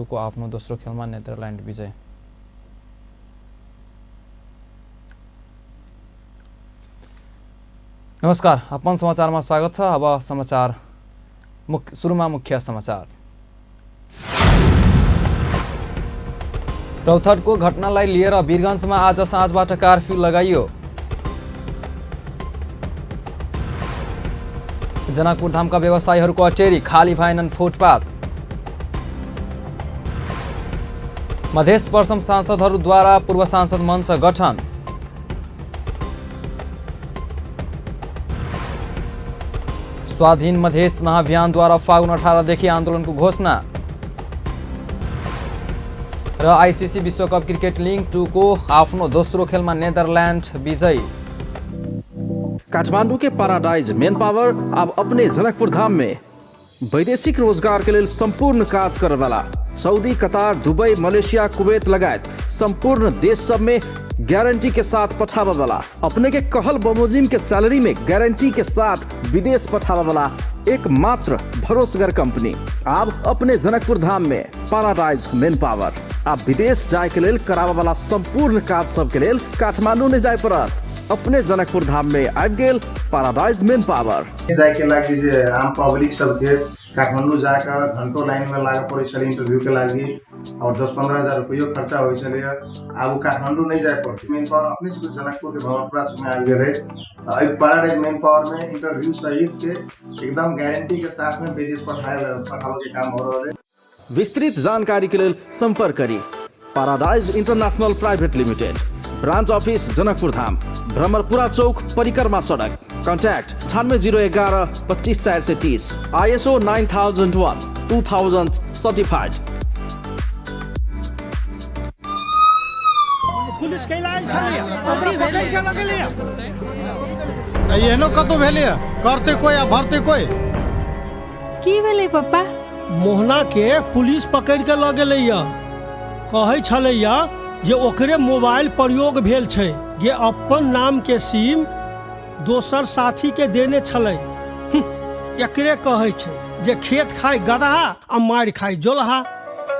टूको आफ्नो दोस्रो खेलमा नेदरल्यान्ड विजय। नमस्कार, अपन समाचारमा स्वागत छ। अब समाचार सुरुमा मुख्य समाचार। रौतहटको घटनालाई लिएर वीरगञ्जमा आज साँझबाट कर्फ्यू लगाइयो। जनकपुरधामका व्यवसायीहरूको अटेरी, खाली भएनन् फुटपाथ। मधेस पर्सम सांसदहरूद्वारा पूर्व सांसद मञ्च गठन। स्वाधीन मधेस महाअभियानद्वारा फागुन 18 देखि आन्दोलनको घोषणा। र आईसीसी विश्वकप क्रिकेट लिग 2 को आफ्नो दोस्रो खेलमा नेदरल्यान्ड विजयी। काठमांडू के पैराडाइज मेन पावर अब अपने जनकपुर धाम में वैदेशिक रोजगार के लिए संपूर्ण काज करे वाला Saudi, Qatar, Dubai, Malaysia, Kuwait लगायत संपूर्ण देश सब में गारंटी के साथ पठावे वाला, अपने के कहल बमोजिम के सैलरी में गारंटी के साथ विदेश पठावे वाला एकमात्र भरोसगर कंपनी अब अपने जनकपुर धाम में पैराडाइज मेन पावर। आप विदेश जाए के लेल करावे वाला संपूर्ण काज सब के लेल काठमांडू नहीं जाए पड़त, अपने जनकपुर धाम में आबि गेल पैराडाइज मेन पावर। जायके लागि जे आम पब्लिक सबके काठमाडौँ जाकऽ घंटों लाइन में लागऽ पड़ै छलै इंटरव्यू के लागि और 10-15 हजार रुपयो खर्चा होइ छलै। आब ओ काठमाडौँ नहि जाय पड़तै। मेन पावर अपने सबके जनकपुर के भवनपुरा में आबि गेलै। एहि पैराडाइज मेन पावर में इंटरव्यू सहित के एकदम गारंटी के साथ में विदेश पठाबे के काम हो रहल है। विस्तृत जानकारी के लेल संपर्क करी paradise international private limited, branch office Janakpur Dham, Bhramarpura Chowk, परिक्रमा सड़क। Contact 98 011 25 430, ISO 9001 2000 certified. Police कैला आयल छलैया, ओकरा पकड़ि के लगेलैया। एहनो कतौ भेलैया, करते कोई आ भरते कोई। की भेलै पप्पा? मोहना के पुलिस पकड़ि के लऽ गेलैया। कहै छलैया जे ओकरे मोबाइल प्रयोग भेल छै, जे अपन नाम के सिम दोसर साथी के देने छलै। एकरे कहै छै जे खेत खाय गदहा आ मारि खाय जोलहा।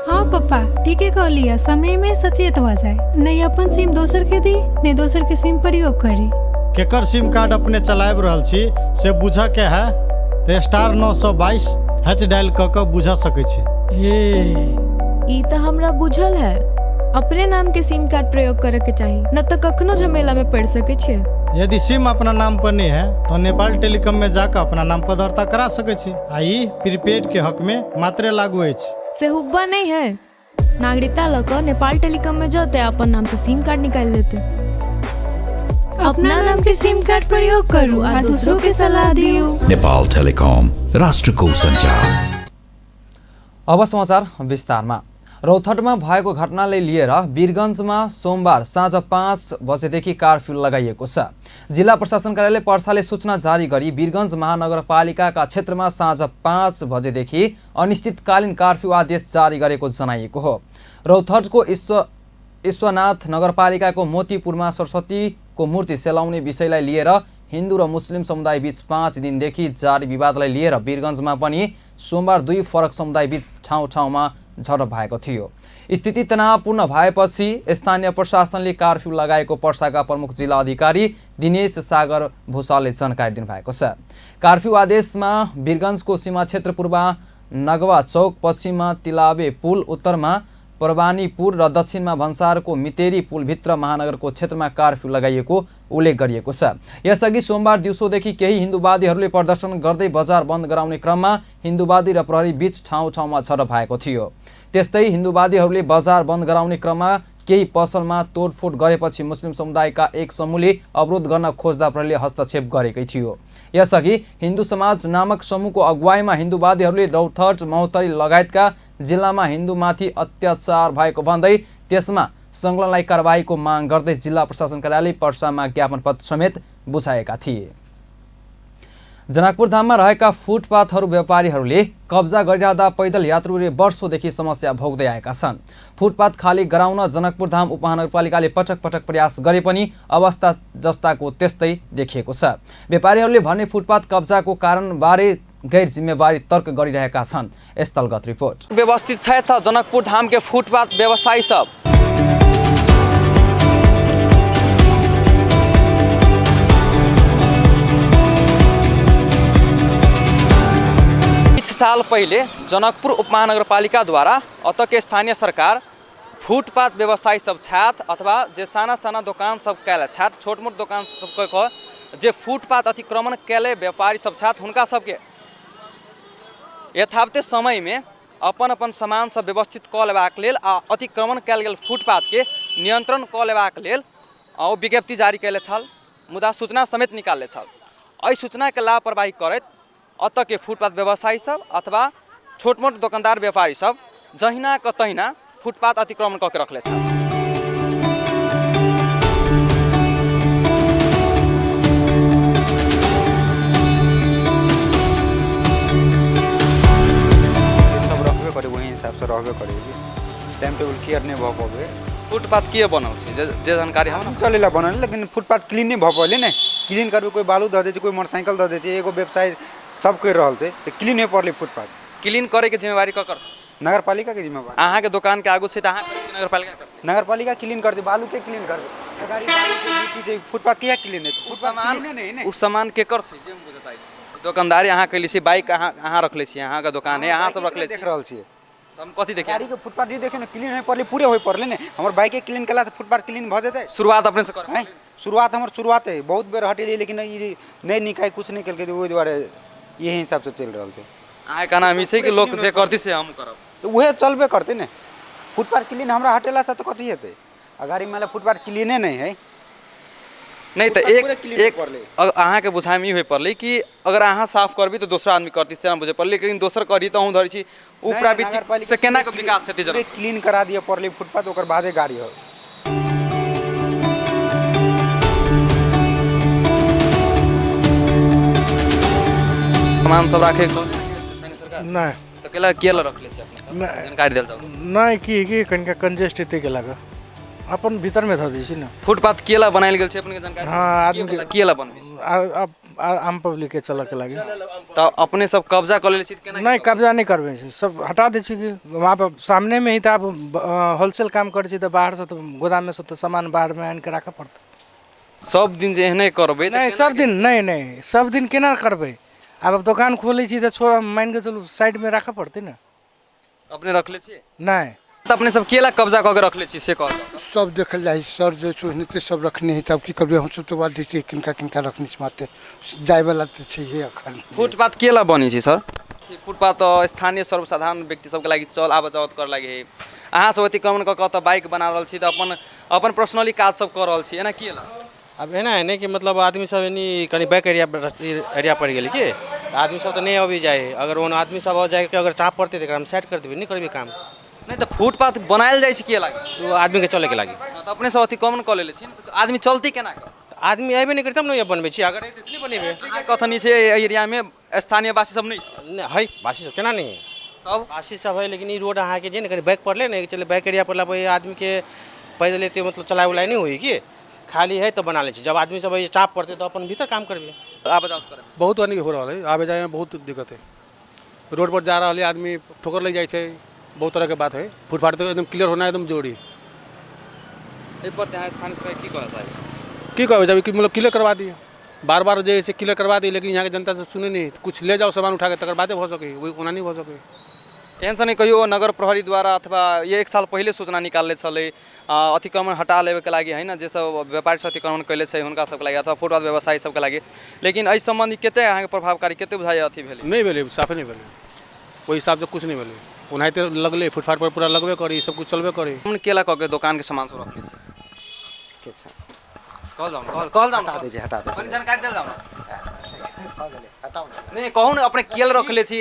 हाँ पप्पा, ठीके कहलियै। समय में सचेत हो जाए, नहीं अपन सिम दोसर के दी, नहीं दोसर के सिम प्रयोग करी। केकर सिम कार्ड अपने चलाबि रहल छी से बुझऽ के है तऽ *922# डायल कऽ कऽ बुझऽ सकै छी। ए। ई तऽ हमरा बुझल है। अपने नाम के सिम कार्ड प्रयोग करे के चाही, न तऽ कखनो झमेला में पड़ सके छियै। यदि सिम अपना नाम पर नहीं है तो नेपाल टेलीकॉम में जाकर अपना नाम पर दर्ता करा सकै छी आ ई प्रीपेड के हक में मात्रे लागू अछि। से हुब्बा नहीं है। नागरिकता लऽ कऽ नेपाल टेलीकॉम में जते, अपन नाम से सिम कार्ड निकालि लेते। अपना नाम के सिम कार्ड प्रयोग करू आ दूसरों के सलाह दियो। नेपाल टेलिकॉम, राष्ट्रको सञ्चार। अब समाचार विस्तारमा। रौतहटमा भएको घटनालाई लिएर वीरगञ्जमा सोमबार साँझ 5 बजेदेखि कर्फ्यू लगाइएको छ। जिल्ला प्रशासन कार्यालय पर्साले सूचना जारी गरी वीरगञ्ज महानगरपालिकाका क्षेत्रमा साँझ 5 बजेदेखि अनिश्चितकालीन कर्फ्यू आदेश जारी गरेको जनाइएको हो। रौतहटको ईश्वरनाथ नगरपालिकाको मोतीपुरमा सरस्वतीको मूर्ति सेलाउने विषयलाई लिएर हिन्दू र मुस्लिम समुदायबीच 5 दिनदेखि जारी विवादलाई लिएर वीरगञ्जमा पनि सोमबार दुई फरक समुदायबीच ठाउँ ठाउँमा झडप भएको थियो। स्थिति तनावपूर्ण भएपछि स्थानीय प्रशासनले कर्फ्यू लगाएको पर्साका प्रमुख जिल्ला अधिकारी दिनेश सागर भूषालले जानकारी दिनुभएको छ। कर्फ्यू आदेशमा वीरगञ्जको सीमा क्षेत्र पूर्वमा नगवा चौक, पश्चिममा तिलावे पुल, उत्तरमा परवानीपुर र दक्षिणमा भन्सारको मितेरी पुलभित्र महानगरको क्षेत्रमा कर्फ्यू लगाइएको उल्लेख गरिएको छ। यसअघि सोमबार दिउँसोदेखि केही हिन्दूवादीहरूले प्रदर्शन गर्दै बजार बन्द गराउने क्रममा हिन्दूवादी र प्रहरी बीच ठाउँ ठाउँमा झडप भएको थियो। त्यस्तै हिन्दूवादीहरूले बजार बन्द गराउने क्रममा केही पसलमा तोडफोड गरेपछि मुस्लिम समुदायका एक समूहले अवरोध गर्न खोज्दा प्रहरीले हस्तक्षेप गरेकै थियो। यसअघि हिन्दू समाज नामक समूहको अगुवाईमा हिन्दूवादीहरूले रौतहट, महोत्तरी लगायतका जिल्लामा हिन्दूमाथि अत्याचार भएको भन्दै त्यसमा संलग्नलाई कारबाहीको माग गर्दै जिल्ला प्रशासन कार्यालय पर्सामा ज्ञापन पत्र समेत बुझाएका थिए। जनकपुरधाममा रहेका फुटपाथहरू व्यापारीहरूले कब्जा गरिरहँदा पैदल यात्रुहरूले वर्षौंदेखि समस्या भोग्दै आएका छन्। फुटपाथ खाली गराउन जनकपुरधाम उपमहानगरपालिकाले पटक पटक प्रयास गरे पनि अवस्था जस्ताको त्यस्तै देखिएको छ। व्यापारीहरूले भने फुटपाथ कब्जाको कारणबारे गैर जिम्मेवारी तर्क गरिरहेका छन्। स्थलगत रिपोर्ट। व्यवस्थित छथि जनकपुर धाम के फुटपाथ व्यवसायी सब। किछु साल पहिले जनकपुर उपमहानगरपालिका द्वारा अतः के स्थानीय सरकार फुटपाथ व्यवसायी सब छथि अथवा जे साना साना दोकान सब कैले छथि, छोट मोट दोकान सब कऽ जे फुटपाथ अतिक्रमण कैले व्यापारी सब छथि हुनका सबके यथावते समयमे अपन अपन सामान सब व्यवस्थित कऽ लेबाक लेल आ अतिक्रमण कयल गेल फुटपाथके नियंत्रण कऽ लेबाक लेल ओ विज्ञप्ति जारी कयले छल, मुदा सूचना समेत निकालले छल। एहि सूचनाके लापरवाही करैत अतऽके फुटपाथ व्यवसायी सब अथवा छोट मोट दोकानदार व्यापारी सब जहिना के तहिना फुटपाथ अतिक्रमण कऽ के रखले छल। सब रखबे करे वही हिसाब से रहबे करे, टाइम टेबल क्लियर नहीं भऽ पबै। फुटपाथ किए बनल छै जे जे जानकारी हम चले ला बनल, लेकिन फुटपाथ क्लीन नहीं भऽ पौले ने। क्लीन करबै कोई बालू दऽ दै छै, कोई मोटरसाइकिल दऽ दै छै, एगो व्यवसाय सब करि रहल छै तऽ क्लीन होइ पड़लै फुटपाथ। क्लीन करे के जिम्मेवारी ककर छै? नगरपालिका के जिम्मेवारी। अहाँके दोकान के आगू छै तऽ अहाँ करबै कि नगरपालिका करतै? नगरपालिका क्लीन करतै, बालू के क्लीन करतै, गाड़ी बालू के गिट्टी छै, फुटपाथ किया क्लीन हेतै? ओ फुटपाथ सामान क्लीने नहि ने। ओ सामान केकर छै जे हम बुझऽ चाहै छी? दोकानदारी अहाँ कैले छी, बाइक अहाँ रखले छी, अहाँके दोकान है, अहाँ सब रखले छी। देख रहल छियै। तऽ हम कथी देखियै? गाड़ी के फुटपाथ जे देखियौ ने क्लीन होइ पड़लै, पूरे होइ पड़लै ने। हमर बाइके क्लीन केला से फुटपाथ क्लीन भऽ जेतै। शुरुआत अपने से करब? आँय, शुरुआत हमर शुरुआत है, बहुत बेर हटेलियै लेकिन ई नहि निकाय कुछ नहि केलकै, तऽ ओहि दुआरे इहे हिसाब से चलि रहल छै। अहाँके कहना ई छै कि लोक जे करतै से हम करब? तऽ उहे चलबे करतै ने। फुटपाथ क्लीन हमरा हटेलासँ तऽ कथी हेतै? आ गाड़ी मानि लिअ फुटपाथ क्लीने नहि है। नहि तऽ फुटपाथ एक पूरे क्लीन होइ एक पड़लै। अहाँके बुझाइमे ई होइ पड़लै कि अगर अहाँ साफ करबै तऽ दोसर आदमी करतै से बुझै पड़लै, लेकिन दोसर करी तऽ अहूँ धरै छी ओ नहि, प्राविधिक नगरपालिका से केना कऽ पूरे विकास हेतै? पूरे जनकपुर क्लीन करा दिअ पड़लै फुटपाथ, ओकर बादे गाड़ी हो। सामान सब राखे स्थानीय सरकार नहि तऽ केला केला रखले छै अपने सब? नहि। जानकारी देल जाउ। नहि की की कनिका कंजेस्ट हेतै के लागऽ अपन भीतरमे धऽ दै छी ने। फुटपाथ केला बनायल गेल छै अपने के जानकारी छै? हाँ, आदमी के- केला बनबै छै? आम पब्लिक के चलऽ के लागी। तऽ अपने सब कब्जा कऽ लेले छी तऽ केना? नहि, कब्जा नहि करबै छी, सब हटा दै छी कि वहाँ पर सामने में ही तऽ आब होलसेल काम करै छी तऽ बाहरसँ तऽ गोदाममे से तऽ सामान बाहरमे आनि कऽ राखऽ पड़तै। सब दिन जे एहने करबै तऽ नहि केना सब दिन नहि नहि सब दिन केना करबै? आब दोकान खोलै छी तऽ छोड़ मानि कऽ चलू साइडमे राखऽ पड़तै ने। अपने रखले छी? नहि। तऽ अपने सब केला कब्जा कऽ के रखले छी से कहल जाउ। सब देखल जाइ सर जे सोचने सब रखने है, तब की करबै हमसब? तऽ बात दै किनका किनका रखने छै, माते जायवला तऽ छैहे अखन। फुटपाथ केला बनै छै सर? फुटपाथ तऽ स्थानीय सर्वसाधारण व्यक्ति सबके लागि चल आबऽ जावत करे लागि है। अहाँ सब अतिक्रमण कऽ कऽ तऽ बाइक बना रहल छी तऽ अपन अपन पर्सनली काज सब कऽ रहल छी, एना केला? आब एना है ने कि मतलब आदमी सब एनी कनि बैक एरिया एरिया पड़ि गेलै कि तऽ आदमी सब तऽ नहि अबि जाइ है। अगर ओना आदमी सब आबि जाइके अगर चाप पड़तै तऽ एकरा हम साइड कर देबै, नहि करबै काम। नहि तऽ फुटपाथ बनायल जाइ छै केला? ओ आदमीके चलैके लागि। तऽ अपने सब अतिक्रमण कऽ लेले छी ने तऽ आदमी चलतै केना कऽ? आदमी अयबे नहि करतै तब ने बनबै छी, अगर अयतै तऽ नहि बनेबै। अहाँ कथनी छै एहि एरियामे स्थानीय वासी सब नहि छै? नहि है, बासी सब केना नहि है? तब बासी सब है, लेकिन ई रोड अहाँके जे ने कनि बैक पड़लै ने, चले बैक एरिया पड़ला पर आदमीके पैदल एते मतलब चलाय उलाय नहि होइ कि खाली है तऽ बना लै छी। जब आदमी सब चाप पड़तै तऽ अपन भीतर काम करबै। आबऽ जावत करबै। बहुत हानि हो रहल है, आबे जाए में बहुत दिक्कत है। रोड पर जा रहल है आदमी ठोकर लग जाइ छै, बहुत तरह के बात है। फुटपाथ तो एकदम क्लियर होना एकदम जरूरी। एहि पर अहाँ स्थानीय सरकार की कहऽ चाहै छी? की कहबै जब कि मतलब क्लियर करवा दिए, बार बार जे है से क्लियर करवा दिए, लेकिन यहाँ के जनता से सुने नहीं। कुछ ले जाओ सामान उठा के तकर बादे भऽ सकै, वही ओना नहीं भऽ सकै। एहन सन कहियो नगर प्रहरी द्वारा अथवा एक साल पहिले सूचना निकालले छलै अतिक्रमण हटा लेबेके लागि होइन, जे सब व्यापारी सब अतिक्रमण कैले छै हुनका सबके लागि अथवा फुटपाथ व्यवसायी सबके लागि, लेकिन एहि सम्बन्धी कते अहाँके प्रभावकारी कते बुझाइए अथी भेलै? नहीं भेलै, साफे नहीं भेलै, ओहि हिसाबसँ कुछ नहीं भेलै। ओनाहिते लगलै फुटपाथ पर पूरा लगबे करी, सब कुछ चलबे करी। हम केला कऽ के दोकान के सामान सब रखले छी? के छै? कहल जाउ ने, कहल जाउ ने। हटा दै छै, हटा दै छै। कनि जानकारी देल जाउ ने। हटाउ ने। नहि कहू ने, अपने केल रखले छी,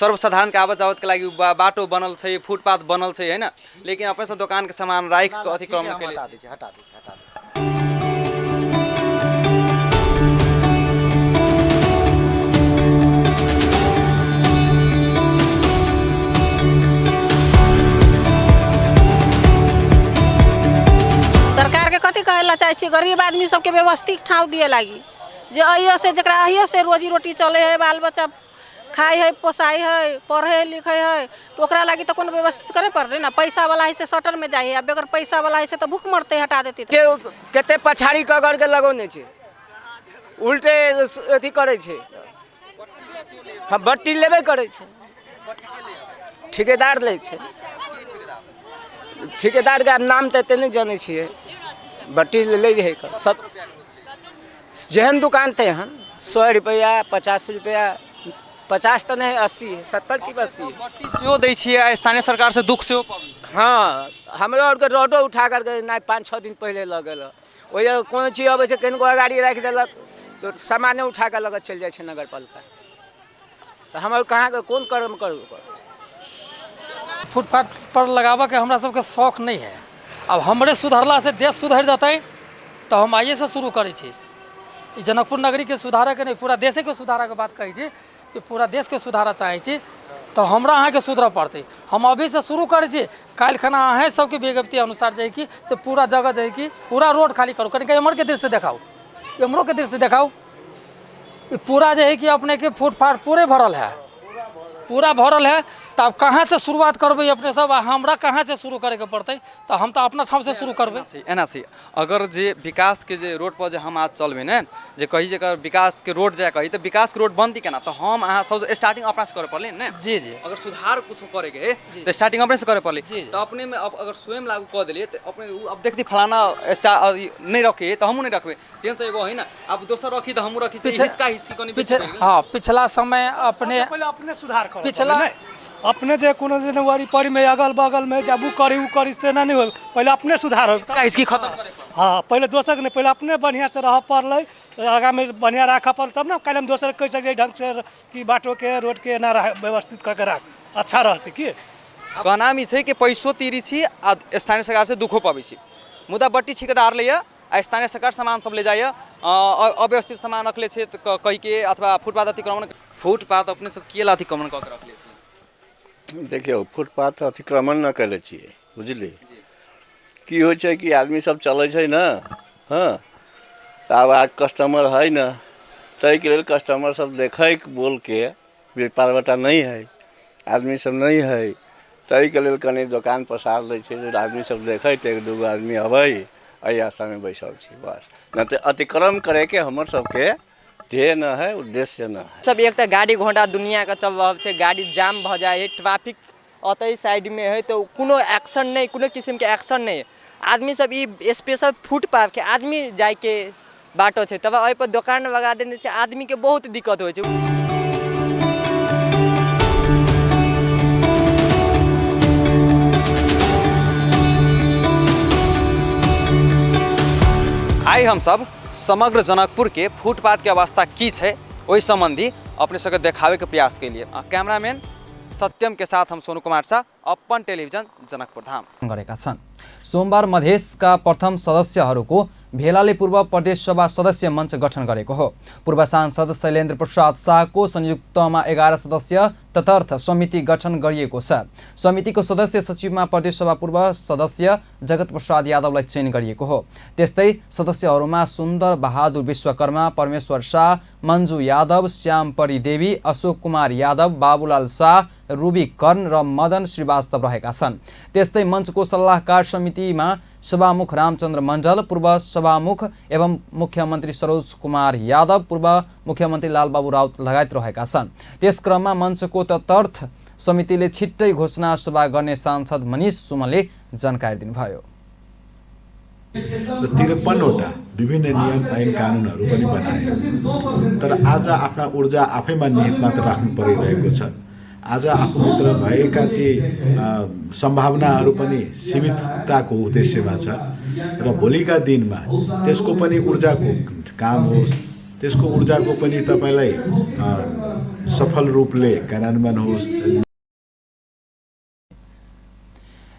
सर्वसाधारण के आवत जावत के लागि बाटो बनल छै, फुटपाथ बनल छै है ना, लेकिन अपने सब दोकान के सामान राखि कऽ अतिक्रमण केले हटा छी। दै छै, हटा दै छै, हटा दै छै। सरकार के कथी कहै ला चाहै छी? गरीब आदमी सबके व्यवस्थित ठाव दिए लागी, जे अहियो से जकरा अहियो से रोजी रोटी चले है, बाल बच्चा खाइ है, पोसाइ है, पढ़ै है, लिखै है, तऽ ओकरा लागि तऽ कोनो व्यवस्थित करे पड़तै ने। पैसा वाला है से शटर में जाइ है, आ बगैर पैसा वाला है से तऽ भूख मरतै, हटा देतै। कते पछाड़ी कऽ करके लगौने छै, उल्टे अथी करै छै। हँ, बट्टी लेबे करै छै, ठेकेदार लै छै। ठेकेदारके आब नाम तऽ एते नहि जनै छियै, बट्टी लै रहै सब। जेहन दुकान तेहन 100 रुपैआ, 50 रुपैआ, 50 तऽ नहि, 80, 70 की 80। बट्टी सेहो दै छियै आ स्थानीय सरकारसँ दुख सेहो पबै छै। हँ, हमरो आरके रोडो उठा करके नहि 5-6 दिन पहिले लऽ गेल। ओहि कोनो चीज अबै छै, कनिको गाड़ी राखि देलक तऽ सामाने उठा कऽ लऽ कऽ चलि जाइ छै नगरपालिका। तऽ हमर कहाँके कोन कर्म करू? फुटपाथ पर लगाबऽके हमरा सबके शौक नहि है। आब हमरे सुधरलासँ देश सुधरि जेतै तऽ हम आइएसँ शुरू करै छी। ई जनकपुर नगरीके सुधारऽके नहि, पूरा देशेके सुधारऽके बात कहै छी कि पूरा देशके सुधारऽ चाहै छी, तऽ हमरा अहाँके सुधरऽ पड़तै। हम अभीसँ शुरू करै छी, काल्हि खना अहेँ सबके विज्ञप्ति अनुसार जे कि से पूरा जगह जे कि पूरा रोड खाली करू। कनिक एम्हरके दृश्य देखाउ, एम्हरोके दृश्य देखाउ। ई पूरा जे है कि अपनेके फुटपाथ पूरे भरल है, पूरा भरल है। तऽ आब कहाँसँ शुरुआत करबै अपने सब, आ हमरा कहाँसँ शुरू करैके पड़तै? तऽ हम तऽ अपना ठामसँ शुरू करबै। एना छै, अगर जे विकासके जे रोड पर जे हम आज चलबै ने, जे कही जे अगर विकासके रोड जाय कही तऽ विकासके रोड बनतै केना? तऽ हम अहाँ सब स्टार्टिंग अपनासँ करऽ पड़लै ने। जी जी। अगर सुधार कुछो करैके है तऽ स्टार्टिंग अपनेसँ करऽ पड़लै। तऽ अपनेमे अब अगर स्वयं लागू कऽ देलियै तऽ अपने अब देखती फलाना नहि रखी तऽ हमहूँ नहि रखबै, तेहन से एगो है ना। अब दोसर रखी तऽ हमहूँ रखी, हिसका हिसकी कनि। हँ, पिछला समय अपने अपने सुधार कर पिछला अपने जे कोनो जे वारी परी में अगल बगल में जाबू करी उ करी तेना नहीं हो, पहले अपने सुधार हो, इसकी खत्म करे। हाँ, पहले दोसर नहीं, पहले अपने बढ़िया से रह पड़लै, आगा में बढ़िया राखऽ पड़ल, तब ना काल्हि हम दोसर कहि सकै ढंग से कि बाटो के रोड के एना व्यवस्थित करके राख, अच्छा रहतै। की कहनाम ई छै कि पैसो तीरी छी आ स्थानीय सरकार से दुखो पबै छी, मुदा बट्टी ठेकेदार लैया आ स्थानीय सरकार सामान सब ले जाइए, अव्यवस्थित सामान रखले छै कहि के, अथवा फुटपाथ अतिक्रमण। फुटपाथ अपने सब किए ला अतिक्रमण कऽ के रखले छी? देखियौ, फुटपाथ अतिक्रमण न कयले छियै, बुझलियै। की होइ छै कि आदमी सब चलै छै ने, हँ, तऽ आब कस्टमर है ने, ताहिके लेल कस्टमर सब देखै बोलके व्यापार बटा नहि है, आदमी सब नहि है, ताहिके लेल कनि दोकान पसार दै छै जे आदमी सब देखै तऽ 1-2 गो आदमी अबै, एहि आशामे बैसल छी बस। नहि तऽ अतिक्रमण करैके हमर सबके ध्येय न है, उद्देश्य न है। सब एक तऽ गाड़ी घोड़ा दुनियाके चल रहल छै, गाड़ी जाम भऽ जाइ है, ट्रैफिक अतै साइडमे है, तऽ कोनो एक्शन नहि, कोनो किसिमके एक्शन नहि। आदमी सब ई स्पेशल फुटपाथके आदमी जाइके बाटो छै, तब एहिपर दोकान लगा देने छै, आदमीके बहुत दिक्कत होइ छै। आइ हम सब समग्र जनकपुर के फुटपाथ के अवस्था की छै ओहि सम्बन्धी अपने सबके देखाबैके प्रयास केलिए। कैमरामैन सत्यम के साथ हम सोनू कुमार शाह, अपन टेलिभिजन, जनकपुर धाम। गरेका छन्। सोमबार मधेसका प्रथम सदस्यहरूको भेलाले पूर्व प्रदेश सभा सदस्य मञ्च गठन गरेको हो। पूर्व सांसद शैलेन्द्र प्रसाद शाहको संयुक्तमा 11 सदस्य तदर्थ समिति गठन गरिएको छ। समितिको सदस्य सचिवमा प्रदेश सभा पूर्व सदस्य जगत प्रसाद यादवलाई चयन गरिएको हो। त्यस्तै सदस्यहरूमा सुन्दर बहादुर विश्वकर्मा, परमेश्वर शाह, मन्जु यादव, श्याम परी देवी, अशोक कुमार यादव, बाबुलाल शाह, रुबी कर्ण र मदन श्रीवास्तव रहेका छन्। त्यस्तै मञ्चको सल्लाहकार समितिमा सभामुख रामचन्द्र मण्डल, पूर्व सभामुख एवं मुख्यमन्त्री सरोज कुमार यादव, पूर्व मुख्यमन्त्री लालबाबु राउत लगायत रहेका छन्। त्यस क्रममा मञ्चको तदर्थ समितिले छिट्टै घोषणा सभा गर्ने सांसद मनीष सुमनले जानकारी दिनुभयो। र 53वटा विभिन्न नियम ऐन कानुनहरू पनि बनाए, तर आज आफ्ना ऊर्जा आफैमा निहित मात्र राख्नु परिरहेको छ। आज आफूभित्र भएका ती सम्भावनाहरू पनि सीमितताको उद्देश्यमा छ र भोलिका दिनमा त्यसको पनि ऊर्जाको काम होस्, त्यसको ऊर्जाको पनि तपाईँलाई सफल रूपले कार्यान्वयन होस्।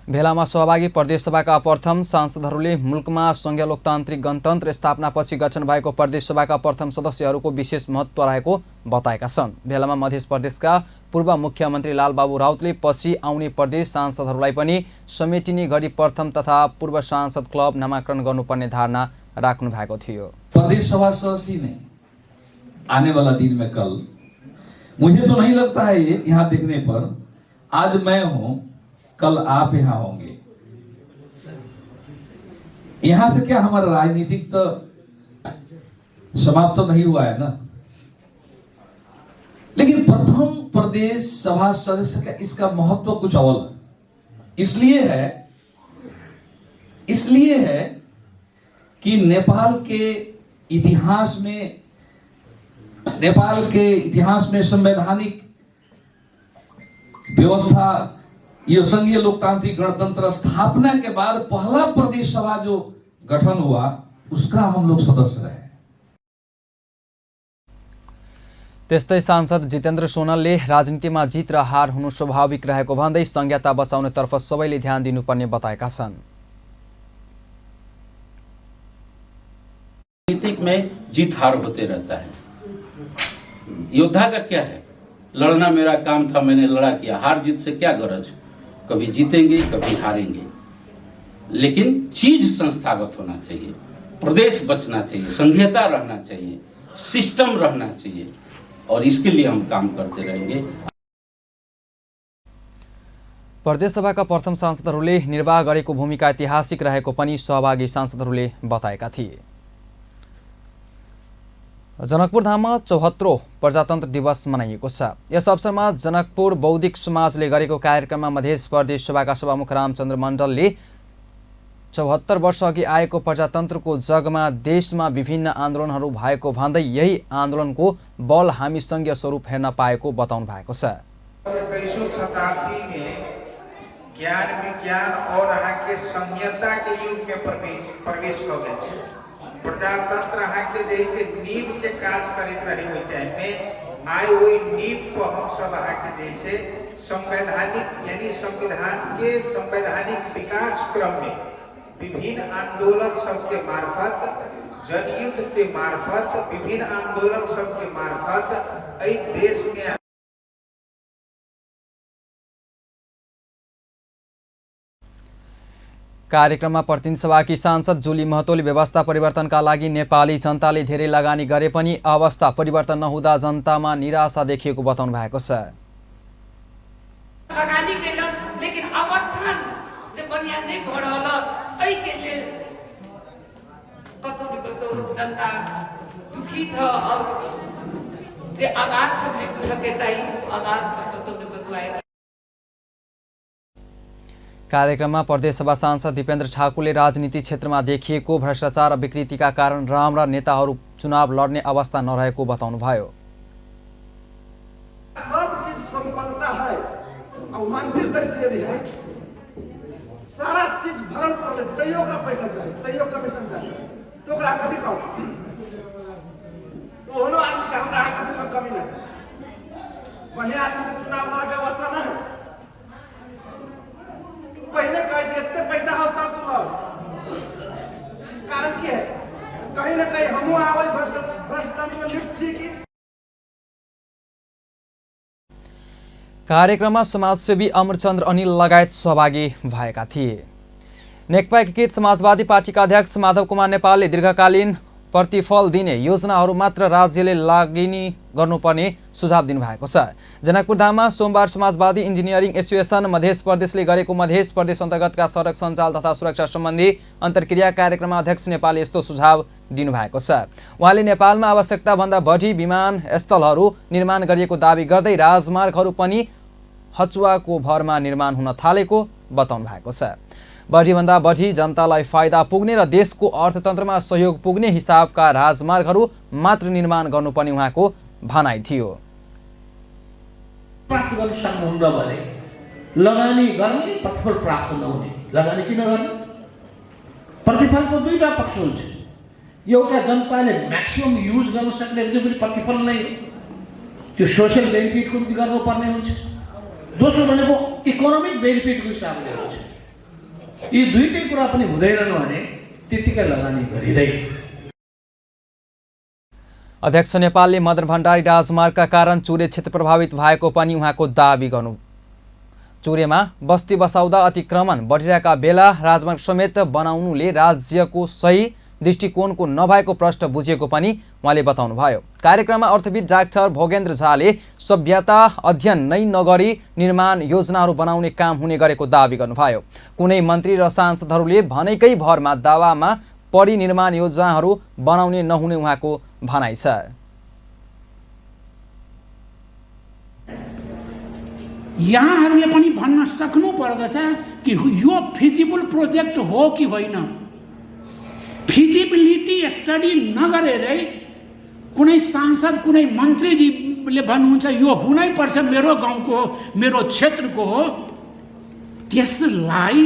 भेलामा सहभागी प्रदेशसभाका प्रथम सांसदहरूले मुलुकमा संघीय लोकतान्त्रिक गणतन्त्र स्थापनापछि गठन भएको प्रदेशसभाका प्रथम सदस्यहरूको विशेष महत्त्व रहेको बताएका छन्। भेलामा मध्य प्रदेशका पूर्व मुख्यमन्त्री लालबाबु राउतले पछि आउने प्रदेश सांसदहरूलाई पनि समेटिने गरी प्रथम तथा पूर्व सांसद क्लब नामाकरण गर्नुपर्ने धारणा राख्नु भएको थियो। प्रदेश सभा सदस्य ने आने वाला दिन में कल मुझे तो नहीं लगता है ये यहाँ दिखने पर, आज मैं हूं कल आप यहाँ होंगे। यहां से क्या हमारा राजनीतिक तो समाप्त तो नहीं हुआ है ना, लेकिन प्रथम प्रदेश सभा सदस्य का इसका महत्व कुछ और इसलिए है कि नेपाल के इतिहास में संवैधानिक व्यवस्था, ये संघीय लोकतांत्रिक गणतंत्र स्थापना के बाद पहला प्रदेश सभा जो गठन हुआ उसका हम लोग सदस्य रहे। त्यस्तै सांसद जितेन्द्र सोनलले राजनीतिमा जित र हार हुनु स्वाभाविक रहेको भन्दै संघीयता बचाउनेतर्फ सबैले ध्यान दिनुपर्ने बताएका छन्। राजनीतिक में जीत हार होते रहता है। योद्धा का क्या है, लड़ना मेरा काम था, मैंने लड़ा किया, हार जीत से क्या गरज, कभी जीतेंगे कभी हारेंगे, लेकिन चीज संस्थागत होना चाहिए, प्रदेश बचना चाहिए, संघीयता रहना चाहिए, सिस्टम रहना चाहिए, और इसके लिए हम काम करते रहेंगे। प्रदेशसभाका प्रथम सांसदहरूले निर्वाह गरेको भूमिका ऐतिहासिक रहेको पनि सहभागी सांसदहरूले बताएका थिए। जनकपुरधाममा 74औं प्रजातन्त्र दिवस मनाइएको छ। यस अवसरमा जनकपुर बौद्धिक समाजले गरेको कार्यक्रममा मध्य प्रदेश सभाका सभामुख रामचन्द्र मण्डलले 74 वर्ष अघि आएको प्रजातन्त्रको जगमा देशमा विभिन्न आन्दोलनहरू भएको भन्दै यही आन्दोलनको बल हामी सङ्घीय स्वरूप हेर्न पाएको बताउनु भएको छ। 21वीं शताब्दी में ज्ञान विज्ञान और अहाँके संहिता के युग में प्रवेश क गेल छै। प्रजातंत्र अहाँके जैसे नींव के काज करैत रहे ओहि टाइम में, आइ ओहि नींव पर हम सब अहाँके जैसे संवैधानिक यानी संविधान के संवैधानिक विकास क्रम में विभिन्न आंदोलन सबके मार्फत, जनयुद्ध के मार्फत, विभिन्न आंदोलन सबके मार्फत एहि देश में कार्यक्रममा प्रतिनिधि सभाकी सांसद जुली महतोले व्यवस्था परिवर्तनका लागि नेपाली जनताले धेरै लगानी गरे पनि अवस्था परिवर्तन नहुँदा जनतामा निराशा देखिएको बताउनु भएको छ। लगानी केलक लेकिन अवस्था जे बढ़िया नहीं भ रहल एहि के लेल कतौ न कतौ जनता दुखी था और जे आवाज सब नहीं उठे के चाहिए वो आवाज सब कतौ न कतौ आयल। कार्यक्रममा प्रदेशसभा सांसद दिपेन्द्र ठाकुरले राजनीति क्षेत्रमा देखिएको भ्रष्टाचार र विकृतिका कारण राम्रा नेताहरू चुनाव लड्ने अवस्था नरहेको बताउनुभयो। सब चीज संपन्नता है और मानसिक दृष्टि यदि है सारा चीज भरल पड़ल तैयो ओकरा पैसा चाहिए, तैयो कमीशन चाहिए, तो ओकरा कथी कहू? ओहनो आदमी के हमरा अहाँके बीचमे कमी नहीं, बढ़िया आदमी के चुनाव लड़के अवस्था नहीं है। पहले कहे छै एते पैसा हो तब तू लड़, कारण की है कहीं ना कहीं हमहूँ आबै भ्रष्टाचार में लिप्त छी कि। कार्यक्रममा समाजसेवी अमरचन्द्र अनिल लगायत सहभागी भएका थिए। नेकपा एकीकृत समाजवादी पार्टीका अध्यक्ष माधव कुमार नेपालले दीर्घकालीन प्रतिफल दिने योजनाहरू मात्र राज्यले लागिनी गर्नुपर्ने सुझाव दिनुभएको छ। जनकपुरधाममा सोमबार समाजवादी इन्जिनियरिङ एसोसिएसन मध्य प्रदेशले गरेको मध्य प्रदेश अन्तर्गतका सडक सञ्जाल तथा सुरक्षा सम्बन्धी अन्तर्क्रिया कार्यक्रममा अध्यक्ष नेपालले यस्तो सुझाव दिनुभएको छ। उहाँले नेपालमा आवश्यकताभन्दा बढी विमानस्थलहरू निर्माण गरिएको दावी गर्दै राजमार्गहरू पनि हचुवाको भरमा निर्माण हुन थालेको बताउनु भएको छ। बढीभन्दा बढी जनतालाई फाइदा पुग्ने र देशको अर्थतन्त्रमा सहयोग पुग्ने हिसाबका राजमार्गहरू मात्र निर्माण गर्नुपर्ने उहाँको भनाइ थियो। प्राप्त गर्न सक्नुहुन्न भने लगानी गर्ने प्रतिफल प्राप्त नहुने, लगानी किन गर्ने? प्रतिफलको दुईटा पक्ष हुन्छ, एउटा जनताले म्याक्सिमम युज गर्न सक्ने पनि प्रतिफल नै हो, त्यो सोसियल बेनिफिटको पनि गर्नुपर्ने हुन्छ। दोस्रो भनेको इकोनोमिक बेनिफिटको हिसाबले हुन्छ। यी दुईटै कुरा पनि हुँदैनन् भने त्यतिकै लगानी गरिँदैन। अध्यक्ष नेपालले मदन भण्डारी राजमार्गका कारण चुरे क्षेत्र प्रभावित भएको पनि उहाँको दावी गर्नु। चुरेमा बस्ती बसाउँदा अतिक्रमण बढिरहेका बेला राजमार्ग समेत बनाउनुले राज्यको सही दृष्टिकोणको नभएको प्रश्न बुझिएको पनि उहाँले बताउनुभयो। कार्यक्रममा अर्थविद डाक्टर भोगेन्द्र झाले सभ्यता अध्ययन नै नगरी निर्माण योजनाहरू बनाउने काम हुने गरेको दावी गर्नुभयो। कुनै मन्त्री र सांसदहरूले भनेकै भरमा दावामा परी निर्माण योजनाहरू बनाउने नहुने उहाँको भनाइ छ। यहाँहरूले पनि भन्न सक्नु पर्दछ कि यो फिजिबल प्रोजेक्ट हो कि होइन। फिजिबिलिटी स्टडी नगरेरै कुनै सांसद कुनै मन्त्रीजीले भन्नुहुन्छ यो हुनै पर्छ, मेरो गाउँको हो, मेरो क्षेत्रको हो, त्यसलाई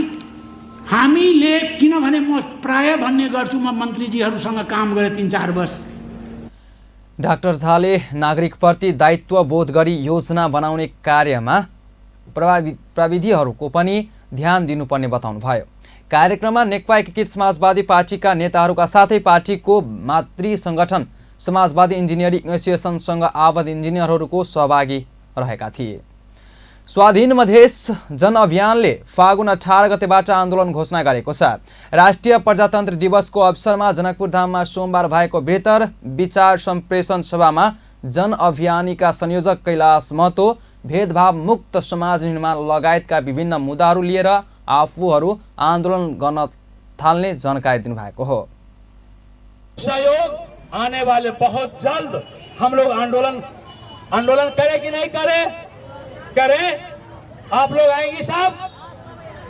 हामीले, किनभने म प्राय भन्ने गर्छु, म मन्त्रीजीहरूसँग काम गरेँ 3-4 वर्ष। डाक्टर झाले नागरिकप्रति दायित्व बोध गरी योजना बनाउने कार्यमा प्रविधिहरूको पनि ध्यान दिनुपर्ने बताउनुभयो। कार्यक्रममा नेकपा एकीकृत समाजवादी पार्टीका नेताहरूका साथै पार्टीको मातृ सङ्गठन समाजवादी इन्जिनियरिङ एसोसिएसनसँग आबद्ध इन्जिनियरहरूको सहभागी रहेका थिए। स्वाधीन मधेस जनअभियानले फागुन 18 गतेबाट आन्दोलन घोषणा गरेको छ। राष्ट्रिय प्रजातन्त्र दिवसको अवसरमा जनकपुरधाममा सोमबार भएको बृहत्तर विचार सम्प्रेषण सभामा जनअभियानीका संयोजक कैलाश महतो भेदभाव मुक्त समाज निर्माण लगायतका विभिन्न मुद्दाहरू लिएर आफूहरू आन्दोलन गर्न थाल्ने जानकारी दिनुभएको हो। सहयोग आने वाले बहुत जल्द हम लोग आंदोलन करें कि नहीं करें? करें। आप लोग आएंगी साहब?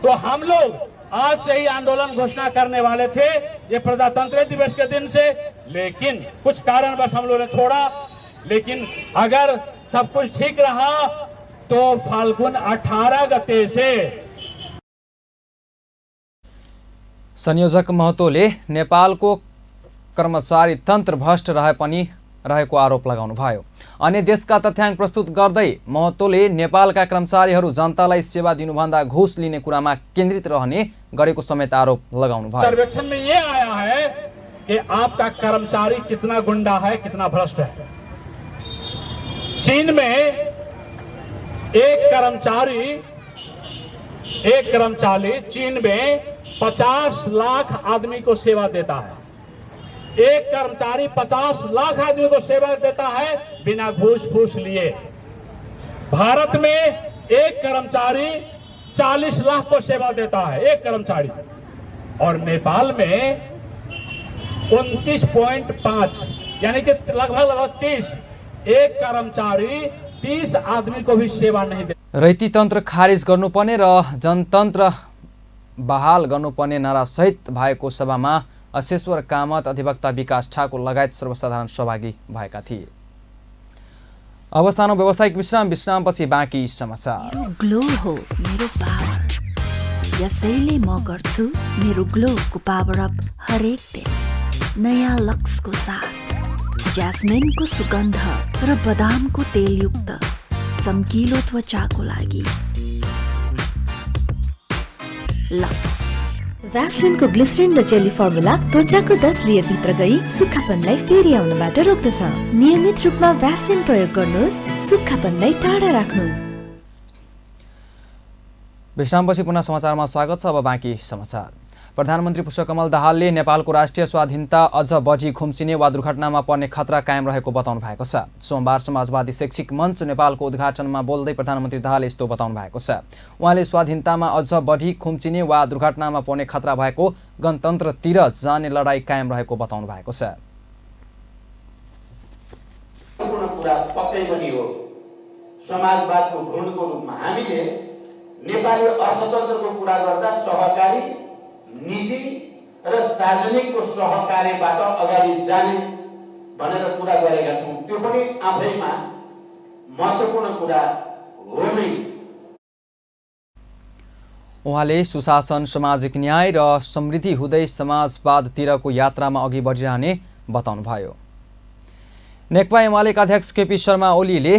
तो हम लोग आज से ही आंदोलन घोषणा करने वाले थे, ये प्रजातंत्र दिवस के दिन से, लेकिन कुछ कारणवश हम लोगों ने छोड़ा। लेकिन अगर सब कुछ ठीक रहा तो फाल्गुन 18 गते से। संयोजक महतोले नेपालको कर्मचारी तन्त्र भ्रष्ट रहे पनि रहेको आरोप लगाउनुभयो। अन्य देशका तथ्याङ्क प्रस्तुत गर्दै महतोले नेपालका कर्मचारीहरू जनतालाई सेवा दिनुभन्दा घुस लिने कुरामा केन्द्रित रहने गरेको समेत आरोप लगाउनुभयो। सर्वेक्षण में ये आया है कि आपका कर्मचारी कितना गुंडा है, कितना भ्रष्ट है। चीन में एक कर्मचारी चीन में 50 लाख आदमी को सेवा देता है। एक कर्मचारी 50 लाख आदमी को सेवा देता है बिना घूस फूस लिए। भारत में एक कर्मचारी 40 लाख को सेवा देता है, एक कर्मचारी। और नेपाल में 29.5 यानी कि लगभग 30, एक कर्मचारी 30 आदमी को भी सेवा नहीं देता। रैती तन्त्र खारिज गर्नुपर्ने र जनतन्त्र बहाल गर्नुपर्ने नारासहित भएको सभामा अशेश्वर कामत, अधिवक्ता विकास ठाकुर लगायत सर्वसाधारण सहभागी भएका थिए। अब सानो व्यावसायिक विश्राम, विश्रामपछि बाँकी समाचार। मेरो ग्लो हो मेरो पावर, यसैले म गर्छु मेरो ग्लोको पावर अप हरेक दिन नयाँ लक्सको साथ। ज्यास्मिनको सुगन्ध र बदामको तेलयुक्त चम्किलो त्वचाको लागि लक्स। भ्यासलिनको ग्लिसरिन र जेली फर्मुला त्वचाको 10 लेयर भित्र गई सुक्खापनलाई फेरि आउनबाट रोक्दछ। नियमित रूपमा भ्यासलिन प्रयोग गर्नुहोस्, सुक्खापनलाई टाढा राख्नुहोस्। विश्रामपछि पुनः समाचारमा स्वागत छ। अब बाँकी समाचार। प्रधानमन्त्री पुष्पकमल दाहालले नेपालको राष्ट्रिय स्वाधीनता अझ बढी खुम्चिने वा दुर्घटनामा पर्ने खतरा कायम रहेको बताउनु भएको छ। सोमबार समाजवादी शैक्षिक मञ्च नेपालको उद्घाटनमा बोल्दै प्रधानमन्त्री दाहालले यस्तो बताउनु भएको छ। उहाँले स्वाधीनतामा अझ बढी खुम्चिने वा दुर्घटनामा पर्ने खतरा भएको गणतन्त्रतिर जाने लडाईँ कायम रहेको बताउनु भएको छ। समाजवादको भ्रूणको रूपमा हामीले नेपाली अर्थतन्त्रको कुरा गर्दा सहकारी, निजी र सार्वजनिकको सहकार्यबाट अगाडि जाने भनेर कुरा गरेका छौँ। त्यो पनि आफैमा महत्त्वपूर्ण कुरा हो नै। उहाँले सुशासन, सामाजिक न्याय र समृद्धि हुँदै समाजवादतिरको यात्रामा अघि बढिरहने बताउनुभयो। नेकपा एमालेका अध्यक्ष केपी शर्मा ओलीले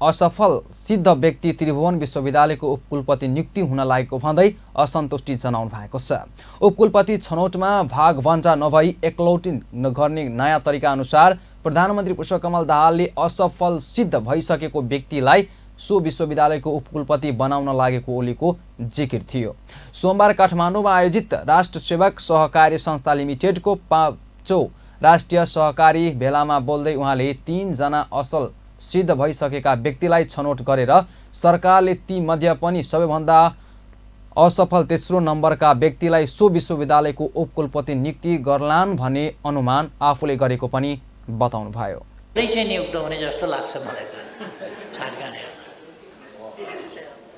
असफल सिद्ध व्यक्ति त्रिभुवन विश्वविद्यालयको उपकुलपति नियुक्ति हुन लागेको भन्दै असन्तुष्टि जनाउनु भएको छ। उपकुलपति छनौटमा भागभन्डा नभई एकलौटी गर्ने नयाँ तरिका अनुसार प्रधानमन्त्री पुष्पकमल दाहालले असफल सिद्ध भइसकेको व्यक्तिलाई सो विश्वविद्यालयको उपकुलपति बनाउन लागेको ओलीको जिकिर थियो। सोमबार काठमाडौँमा आयोजित राष्ट्र सेवक सहकारी संस्था लिमिटेडको 5औं राष्ट्रिय सहकारी भेलामा बोल्दै उहाँले 3 जना असल सिद्ध भइसकेका व्यक्तिलाई छनौट गरेर सरकारले ती मध्ये पनि सबैभन्दा असफल तेस्रो नम्बरका व्यक्तिलाई सो विश्वविद्यालयको उपकुलपति नियुक्ति गर्लान् भन्ने अनुमान आफूले गरेको पनि बताउनुभयो। चाहिँ नियुक्त हुने जस्तो लाग्छ मलाई त छानखानहरू,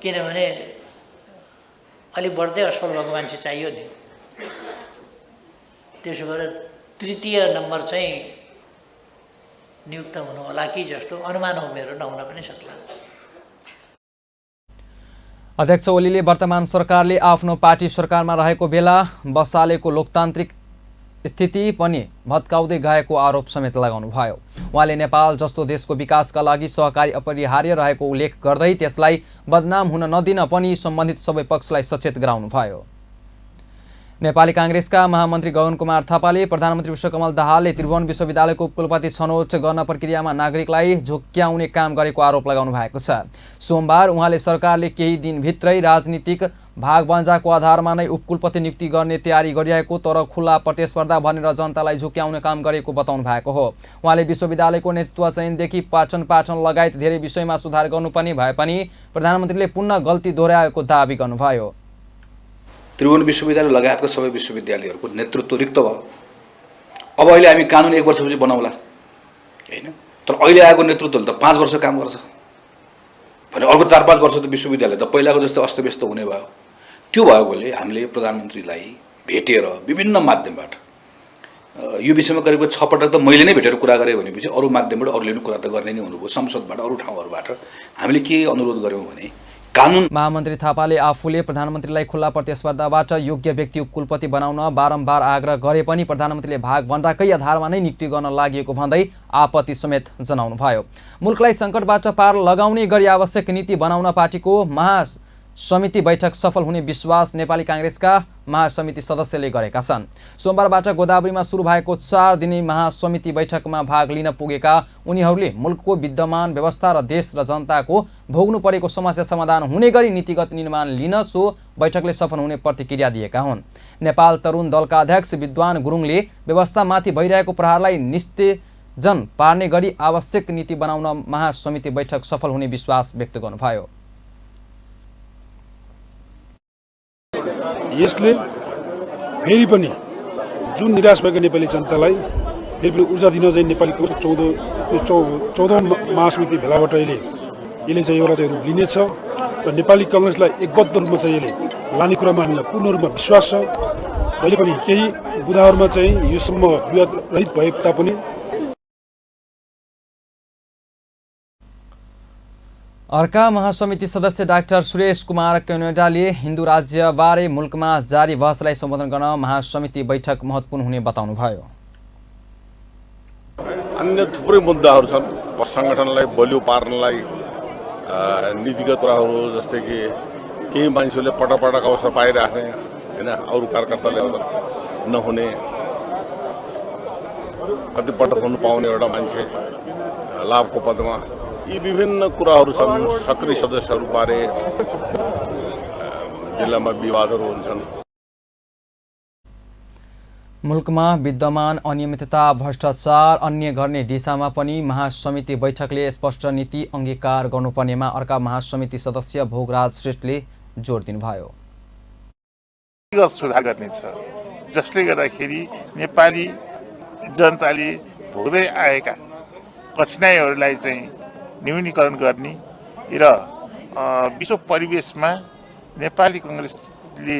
किनभने अलिक बढ्दै असफल भएको मान्छे चाहियो नि। त्यसो भएर तृतीय नम्बर चाहिँ नियुक्त हुनु होला कि जस्तो अनुमान हो मेरो, नहुन पनि सक्ला। अध्यक्ष ओलीले वर्तमान सरकारले आफ्नो पार्टी सरकारमा रहेको बेला बसालेको लोकतान्त्रिक स्थिति पनि भत्काउँदै गएको आरोप समेत लगाउनुभयो। उहाँले नेपाल जस्तो देशको विकासका लागि सहकारी अपरिहार्य रहेको उल्लेख गर्दै त्यसलाई बदनाम हुन नदिन पनि सम्बन्धित सबै पक्षलाई सचेत गराउनुभयो। नेपाली काङ्ग्रेसका महामन्त्री गगन कुमार थापाले प्रधानमन्त्री विश्वकमल दाहालले त्रिभुवन विश्वविद्यालयको उपकुलपति छनौट गर्न प्रक्रियामा नागरिकलाई झुक्क्याउने काम गरेको आरोप लगाउनु भएको छ। सोमबार उहाँले सरकारले केही दिनभित्रै राजनीतिक भागबन्जाको आधारमा नै उपकुलपति नियुक्ति गर्ने तयारी गरिरहेको तर खुल्ला प्रतिस्पर्धा भनेर जनतालाई झुक्क्याउने काम गरेको बताउनु भएको हो। उहाँले विश्वविद्यालयको नेतृत्व चयनदेखि पाठन पाठन लगायत धेरै विषयमा सुधार गर्नुपर्ने भए पनि प्रधानमन्त्रीले पुनः गल्ती दोहोऱ्याएको दावी गर्नुभयो। त्रिभुवन विश्वविद्यालय लगायतका सबै विश्वविद्यालयहरूको नेतृत्व रिक्त भयो। अब अहिले हामी कानुन 1 वर्षपछि बनाउला होइन, तर अहिले आएको नेतृत्वले त 5 वर्ष काम गर्छ भने अर्को 4-5 वर्ष त विश्वविद्यालय त पहिलाको जस्तो अस्तव्यस्त हुने भयो। त्यो भएकोले हामीले प्रधानमन्त्रीलाई भेटेर विभिन्न माध्यमबाट यो विषयमा करिब 6 पटक त मैले नै भेटेर कुरा गरेँ भनेपछि अरू माध्यमबाट अरूले पनि कुरा त गर्ने नै हुनुभयो। संसदबाट अरू ठाउँहरूबाट हामीले के अनुरोध गऱ्यौँ भने कानुन। महामन्त्री थापाले आफूले प्रधानमन्त्रीलाई खुल्ला प्रतिस्पर्धाबाट योग्य व्यक्ति उपकुलपति बनाउन बारम्बार आग्रह गरे पनि प्रधानमन्त्रीले भागभण्डाकै आधारमा नै नियुक्ति गर्न लागेको भन्दै आपत्ति समेत जनाउनुभयो। मुलुकलाई सङ्कटबाट पार लगाउने गरी आवश्यक नीति बनाउन पार्टीको महासमिति बैठक सफल हुने विश्वास नेपाली काङ्ग्रेसका महासमिति सदस्यले गरेका छन्। सोमबारबाट गोदावरीमा सुरु भएको 4 दिने महासमिति बैठकमा भाग लिन पुगेका उनीहरूले मुलुकको विद्यमान व्यवस्था र देश र जनताको भोग्नु परेको समस्या समाधान हुने गरी नीतिगत निर्माण लिन सो बैठकले सफल हुने प्रतिक्रिया दिएका हुन्। नेपाल तरुण दलका अध्यक्ष विद्वान गुरुङले व्यवस्थामाथि भइरहेको प्रहारलाई निस्तेजन पार्ने गरी आवश्यक नीति बनाउन महासमिति बैठक सफल हुने विश्वास व्यक्त गर्नुभयो। यसले फेरि पनि जुन निराश भएको नेपाली जनतालाई फेरि पनि ऊर्जा दिन चाहिँ नेपाली काङ्ग्रेस 14 महासमिति भेलाबाट यसले चाहिँ एउटा चाहिँ रूप लिनेछ र नेपाली काङ्ग्रेसलाई एकबद्ध रूपमा चाहिँ यसले लाने कुरामा हामीलाई पूर्ण रूपमा विश्वास छ। अहिले पनि केही बुँदाहरूमा चाहिँ योसम्म विवाद रहित भए तापनि अर्का महासमिति सदस्य डाक्टर सुरेश कुमार केनेडाले हिन्दू राज्यबारे मुल्कमा जारी बहसलाई सम्बोधन गर्न महासमिति बैठक महत्त्वपूर्ण हुने बताउनुभयो। अन्य थुप्रै मुद्दाहरू छन् सङ्गठनलाई बलियो पार्नलाई नीतिगत कुराहरू, जस्तै कि केही मानिसहरूले पटक पटक अवसर पाइराख्ने होइन, अरू कार्यकर्ताले अवसर नहुने, कति पटक हुनु पाउने एउटा मान्छे लाभको पदमा, यी विभिन्न कुराहरू छन्। सक्रिय सदस्यहरूबारे जिल्लामा विवादहरू हुन्छन्। मुल्कमा विद्यमान अनियमितता, भ्रष्टाचार अन्य गर्ने दिशामा पनि महासमिति बैठकले स्पष्ट नीति अङ्गीकार गर्नुपर्नेमा अर्का महासमिति सदस्य भोगराज श्रेष्ठले जोड दिनुभयो। सुधार गर्नेछ जसले गर्दाखेरि नेपाली जनताले भोग्दै आएका कठिनाइहरूलाई चाहिँ न्यूनीकरण गर्ने र विश्व परिवेशमा नेपाली कङ्ग्रेसले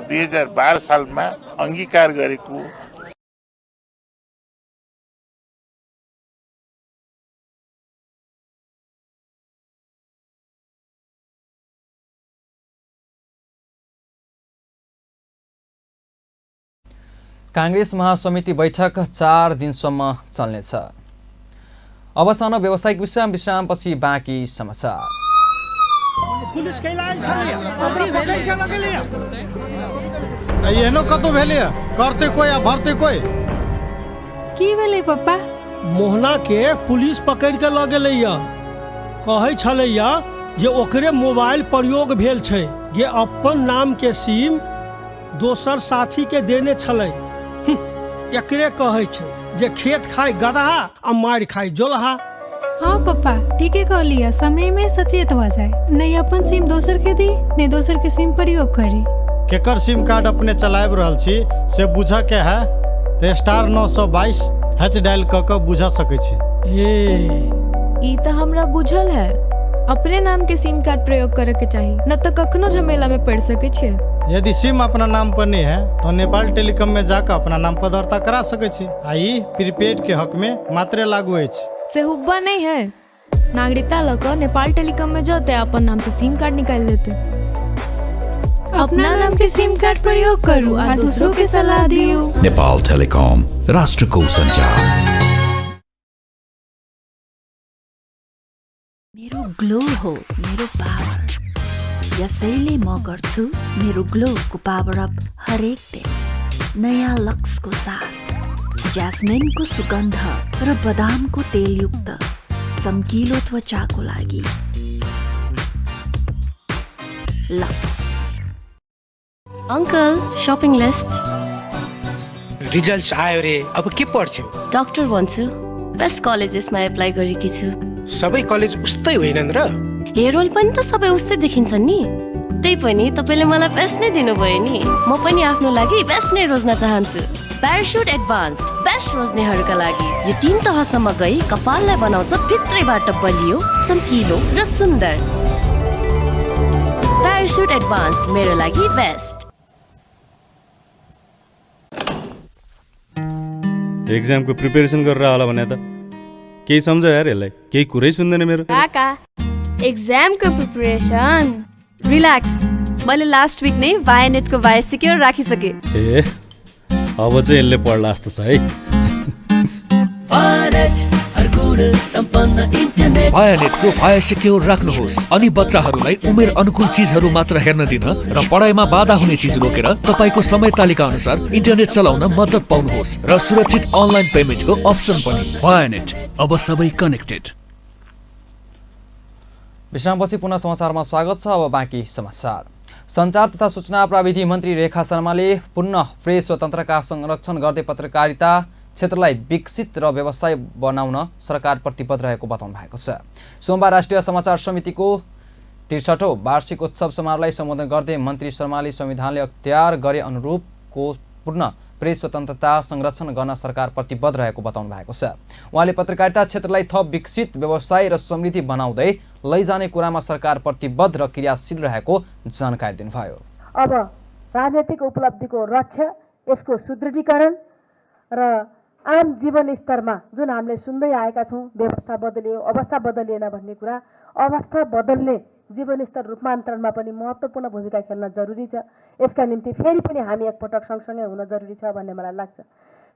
2012 सालमा अङ्गीकार गरेको काङ्ग्रेस महासमिति बैठक 4 दिनसम्म चल्नेछ। अब सानो व्यावसायिक विश्राम, विश्रामपछि बाँकी समाचार। पुलिस एहनो कतौ भेलै करते कोई आ भरते कोई। की भेलै पप्पा? मोहना के पुलिस पकड़ के ल गेलै। कहै छलैया जे ओकरे मोबाइल प्रयोग भेल छै जे अपन नाम के सिम दोसर साथी के देने छलै। एकरे कहै छै जे खेत खाय गदहा आ मारि खाय जोलहा। हाँ पप्पा, ठीके कहलियै, समय में सचेत भऽ जाय, नहीं अपन सिम दोसर के दी नहीं दोसर के सिम प्रयोग करी। केकर सिम कार्ड अपने चलाबि रहल छी से बुझऽ के है तऽ *922# डायल कऽ कऽ बुझा सकै छी। ई तऽ हमरा बुझल है, अपने नाम के सिम कार्ड प्रयोग करे के चाही, न तऽ कखनो झमेला में पड़ सकै छियै। यदि सिम अपना नाम पर नहीं है तो नेपाल टेलीकॉम में जाकर अपना नाम पर दर्ता करा सकै छी आ ई प्रीपेड के हक में मात्रे लागू अछि। से हुब्बा नहीं है, नागरिकता लऽ कऽ नेपाल टेलीकॉम में जते अपन नाम से सिम कार्ड निकालि लेते। अपना नाम के सिम कार्ड प्रयोग करू आ दूसरों के सलाह दियौ। नेपाल टेलिकॉम, राष्ट्रको सञ्चार। मेरो ग्लो हो मेरो पावर, यसैले म गर्छु मेरो ग्लोको पावर अप हरेक दिन नयाँ लक्सको साथ। ज्यास्मिनको सुगन्ध र बदामको तेलयुक्त चम्किलो त्वचाको लागि lux. Uncle, shopping list. Result आयो रे, अब के पढ्छौ? डाक्टर भन्छु, बेस्ट कलेजेसमा एप्लाई गरेकी छु। सबै कलेज उस्तै होइनन् र? हेयर पनि त सबै उस्तै देखिन्छन् नि। त्यही पनि तपाईँले मलाई बेस्ट नै दिनुभयो नि। म पनि आफ्नो लागि बेस्ट नै रोज्न चाहन्छु। प्यारासुट एडभान्स्ड, बेस्ट रोज्नेहरूका लागि। यो 3 तहसम्म गई कपाललाई बनाउँछ भित्रैबाट बलियो, चम्किलो र सुन्दर। प्यारासुट एडभान्स्ड मेरो लागि बेस्ट। एक्जामको प्रिपेरेसन गरेर होला भने त केही सम्झ यार, यसलाई केही कुरै सुन्दैन मेरो। काका, एक्जामको प्रिपरेसन रिल्याक्स, मैले लास्ट विक नै भायानेटको भाया सिक्योर राखिसके। ए, अब चाहिँ यसले पढ्ला जस्तो छ है। भायानेटको भाया सिक्योर राख्नुहोस् अनि बच्चाहरूलाई उमेर अनुकूल चिजहरू मात्र हेर्न दिन र पढाइमा बाधा हुने चिज रोकेर तपाईँको समय तालिका अनुसार इन्टरनेट चलाउन मद्दत पाउनुहोस् र सुरक्षित अनलाइन पेमेन्टको अप्सन पनि। भायानेट, अब सबै कनेक्टेड। विश्रामपछि पुनः समाचारमा स्वागत छ। अब बाँकी समाचार। सञ्चार तथा सूचना प्रविधि मन्त्री रेखा शर्माले पुनः प्रेस स्वतन्त्रता संरक्षण गर्दै पत्रकारिता क्षेत्रलाई विकसित र व्यवसाय बनाउन सरकार प्रतिबद्ध रहेको बताउनु भएको छ। सोमबार राष्ट्रिय समाचार समितिको 63औं वार्षिक उत्सव समारोहलाई सम्बोधन गर्दै मन्त्री शर्माले संविधानले अख्तियार गरे अनुरूपको पूर्ण प्रेस स्वतन्त्रता संरक्षण गर्न सरकार प्रतिबद्ध रहेको बताउनु भएको छ। उहाँले पत्रकारिता क्षेत्रलाई थप विकसित व्यवसाय र समृद्धि बनाउँदै लैजाने कुरामा सरकार प्रतिबद्ध र क्रियाशील रहेको जानकारी दिनुभयो। अब राजनीतिक उपलब्धिको रक्षा, यसको सुदृढीकरण र आम जीवन स्तरमा जुन हामीले सुन्दै आएका छौँ व्यवस्था बदलियो, अवस्था बदलिएन भन्ने कुरा, अवस्था बदल्ने जीवनस्तर रूपान्तरणमा पनि महत्त्वपूर्ण भूमिका खेल्न जरुरी छ। यसका निम्ति फेरि पनि हामी एकपटक सँगसँगै हुन जरुरी छ भन्ने मलाई लाग्छ।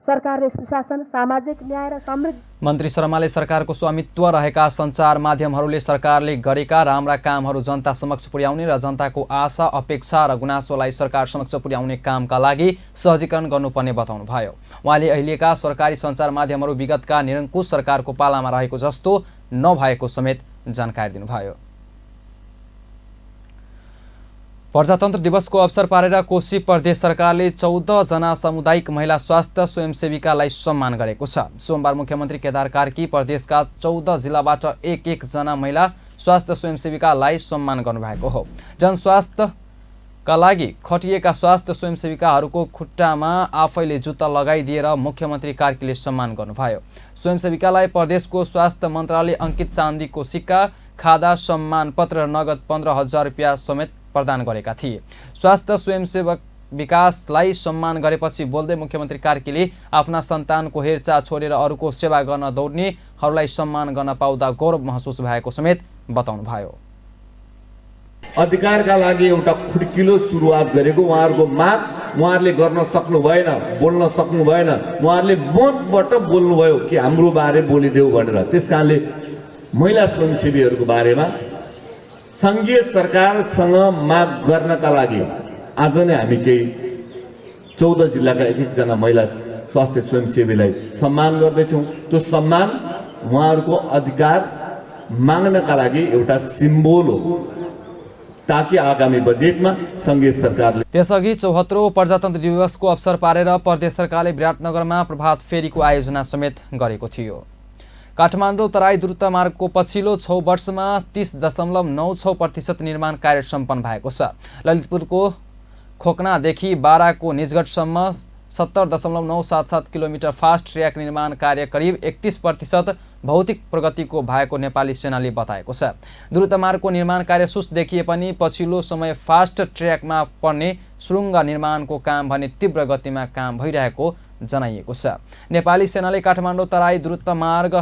सरकारले सुशासन, सामाजिक न्याय र समृद्धि। मन्त्री शर्माले सरकारको स्वामित्व रहेका सञ्चार माध्यमहरूले सरकारले गरेका राम्रा कामहरू जनता समक्ष पुर्याउने र जनताको आशा, अपेक्षा र गुनासोलाई सरकार समक्ष पुर्याउने कामका लागि सहजीकरण गर्नुपर्ने बताउनुभयो। उहाँले अहिलेका सरकारी सञ्चार माध्यमहरू विगतका निरङ्कुश सरकारको पालामा रहेको जस्तो नभएको समेत जानकारी दिनुभयो। प्रजातन्त्र दिवसको अवसर पारेर कोशी प्रदेश सरकारले 14 जना सामुदायिक महिला स्वास्थ्य स्वयंसेविकालाई सम्मान गरेको छ। सोमबार मुख्यमन्त्री केदार कार्की प्रदेशका 14 जिल्लाबाट 1-1 जना महिला स्वास्थ्य स्वयंसेविकालाई सम्मान गर्नुभएको हो। जनस्वास्थ्यका लागि खटिएका स्वास्थ्य स्वयंसेविकाहरूको खुट्टामा आफैले जुत्ता लगाइदिएर मुख्यमन्त्री कार्कीले सम्मान गर्नुभयो। स्वयंसेविकालाई प्रदेशको स्वास्थ्य मन्त्रालय अङ्कित चाँदीको सिक्का, खादा, सम्मान पत्र र नगद 15,000 रुपियाँ समेत प्रदान गरेका थिए। स्वास्थ्य स्वयंसेवक विकासलाई सम्मान गरेपछि बोल्दै मुख्यमन्त्री कार्कीले आफ्ना सन्तानको हेरचाह छोडेर अरूको सेवा गर्न दौड्नेहरूलाई सम्मान गर्न पाउँदा गौरव महसुस भएको समेत बताउनुभयो। अधिकारका लागि एउटा खुड्किलो सुरुवात गरेको उहाँहरूको माग उहाँहरूले गर्न सक्नु भएन, बोल्न सक्नु भएन, उहाँहरूले मनबाट बोल्नुभयो कि हाम्रो बारे बोलिदेऊ भनेर। त्यस कारणले महिला स्वयंसेवीहरूको बारेमा सङ्घीय सरकारसँग माग गर्नका लागि आज नै हामी केही 14 जिल्लाका 1-1 जना महिला स्वास्थ्य स्वयंसेवीलाई सम्मान गर्दैछौँ। त्यो सम्मान उहाँहरूको अधिकार माग्नका लागि एउटा सिम्बोल हो, ताकि आगामी बजेटमा संघीय सरकारले। त्यसअघि 74औं प्रजातन्त्र दिवसको अवसर पारेर प्रदेश सरकारले विराटनगरमा प्रभात फेरीको आयोजना समेत गरेको थियो। काठमाडौँ तराई द्रुत मार्गको पछिल्लो 6 वर्षमा 30.96% निर्माण कार्य सम्पन्न भएको छ। ललितपुरको खोकनादेखि बाराको निजगढसम्म 70.977 किलोमिटर फास्ट ट्र्याक निर्माण कार्य करिब 31% भौतिक प्रगतिको भएको नेपाली सेनाले बताएको छ। द्रुत मार्गको निर्माण कार्य सुस्त देखिए पनि पछिल्लो समय फास्ट ट्र्याकमा पर्ने सुरुङ्ग निर्माणको काम भने तीव्र गतिमा काम भइरहेको जनाइएको छ। नेपाली सेनाले काठमाडौँ तराई द्रुत मार्ग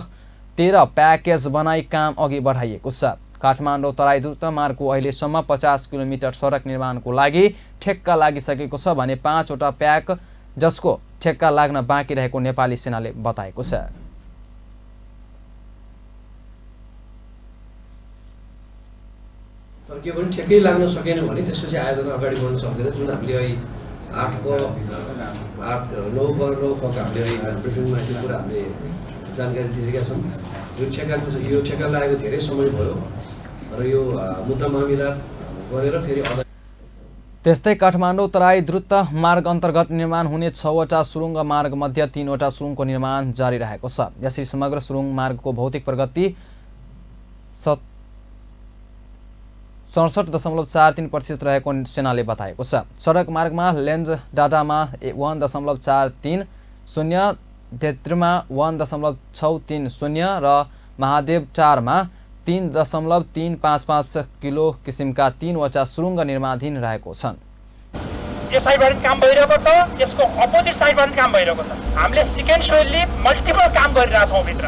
13 प्याकेज बनाई काम अघि बढाइएको छ। काठमाडौँ तराई द्रुत मार्गको अहिलेसम्म 50 किलोमिटर सडक निर्माणको लागि ठेक्का लागिसकेको छ भने 5वटा प्याक जसको ठेक्का लाग्न बाँकी रहेको नेपाली सेनाले बताएको छ। तर के भने ठेक्कै लाग्न सकेन भने त्यसपछि आयोजना अगाडि बढ्न सक्दैन। जुन हामीले अहिले 8 क 8 9 क 9 क हामीले अहिले ब्रिफिङमा त्यो कुरा हामीले जानकारी दिएका छौँ। यो ठेक्काको यो ठेक्का लागेको धेरै समय भयो र यो मुद्दा मामिला गरेर फेरि त्यस्तै काठमाडौँ तराई द्रुत मार्ग अन्तर्गत निर्माण हुने 6वटा सुरुङ्ग मार्ग मध्ये 3वटा सुरुङ्गको निर्माण जारी रहेको छ। यसरी समग्र सुरुङ्ग मार्गको भौतिक प्रगति 67.43% रहेको सेनाले बताएको छ। सडक मार्गमा लेन्ज डाटामा 1.430, धेत्रीमा 1.630 र महादेव टारमा 3.355 किलो किसिमका 3वटा सुरुङ्ग निर्माणाधीन रहेको छन्। यो साइडबाट पनि काम भइरहेको छ, यसको अपोजिट साइडबाट पनि काम भइरहेको छ। हामीले सिक्वेन्सियली मल्टिपल काम गरिरहेछौँ भित्र,